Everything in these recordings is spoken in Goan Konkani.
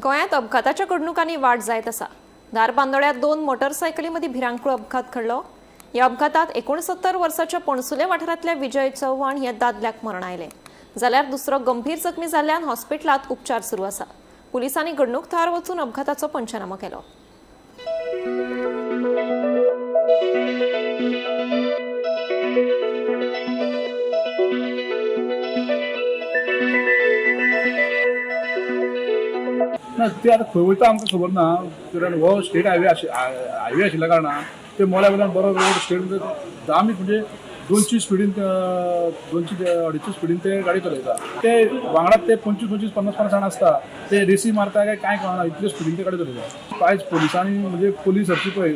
गोंयांत अपघाताच्या घडणुकांनी वाड जायत आसा. धारबांदोड्यात 2 मोटरसायकली मदीं भिरांकूळ अपघात घडलो. ह्या अपघातात 69 वर्साच्या पणसुले वाठारांतल्या विजय चव्हाण ह्या दादल्याक मरण आयलें, जाल्यार दुसरो गंभीर जखमी जाल्ल्यान हॉस्पिटलांत उपचार सुरू आसा. पुलिसांनी घडणूक थळार वचून अपघाताचो पंचनामो केलो. ना ते आतां खंय वयता आमकां खबर ना, कारण हो स्टेट हायवे हायवे आशिल्ल्या कारणान ते मोल्या वयल्यान बरो रोड स्टेट म्हणजे आमी म्हणजे 200 स्पिडीन 200-250 स्पिडीन ते गाडी चलयता. ते वांगडा ते 25 25 50 50 जाण आसता, ते रेसी मारता काय कांय कळना, इतले स्पिडीन ते गाडी चलयता. आयज पोलिसांनी म्हणजे पोलीस हरशी पळय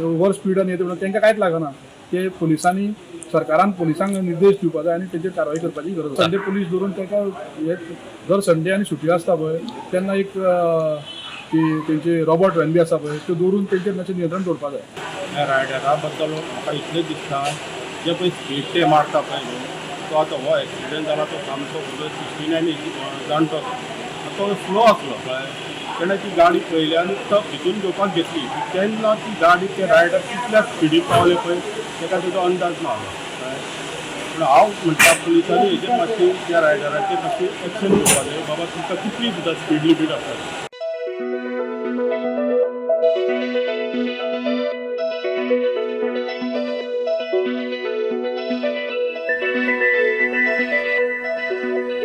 ओवर स्पीड आनी म्हणून तांकां कांयच लागना. ते पोलिसांनी सरकारान पोलिसांक निर्देश दिवपा जाय आनी तेंचेर कारवाय करपाची गरज आसा. संडे पोलीस दवरून तांकां हे दर संडे आनी सुटी आसता पळय तेन्ना एक ती तेंचे रोबोट व्हॅन बी आसा पळय त्यो दवरून तेंचेर मातशें नियंत्रण दवरपा जाय. ह्या रायडरा बद्दल म्हाका इतलें दिसता, जे पळय स्पीड ते मारता पळय न्हू, तो आतां हो एक्सिडंट जाला तो सामको 69 जाणटो तो स्लो आसलो कळ्ळें. तेणें ती गाडी पळयली आनी तो भितून घेवपाक घेतली तेन्ना ती गाडी ते रायडर कितल्या स्पिडीन पावले पळय तेका तेजो अंदाज ना कळ्ळें. पूण हांव म्हणटा पुलिसांनी हेजेर मातशी त्या रायडराचेर मातशी एक्शन घेवपाक जाय. बाबा तुमकां कितली सुद्दां स्पीड लिमीट आसा.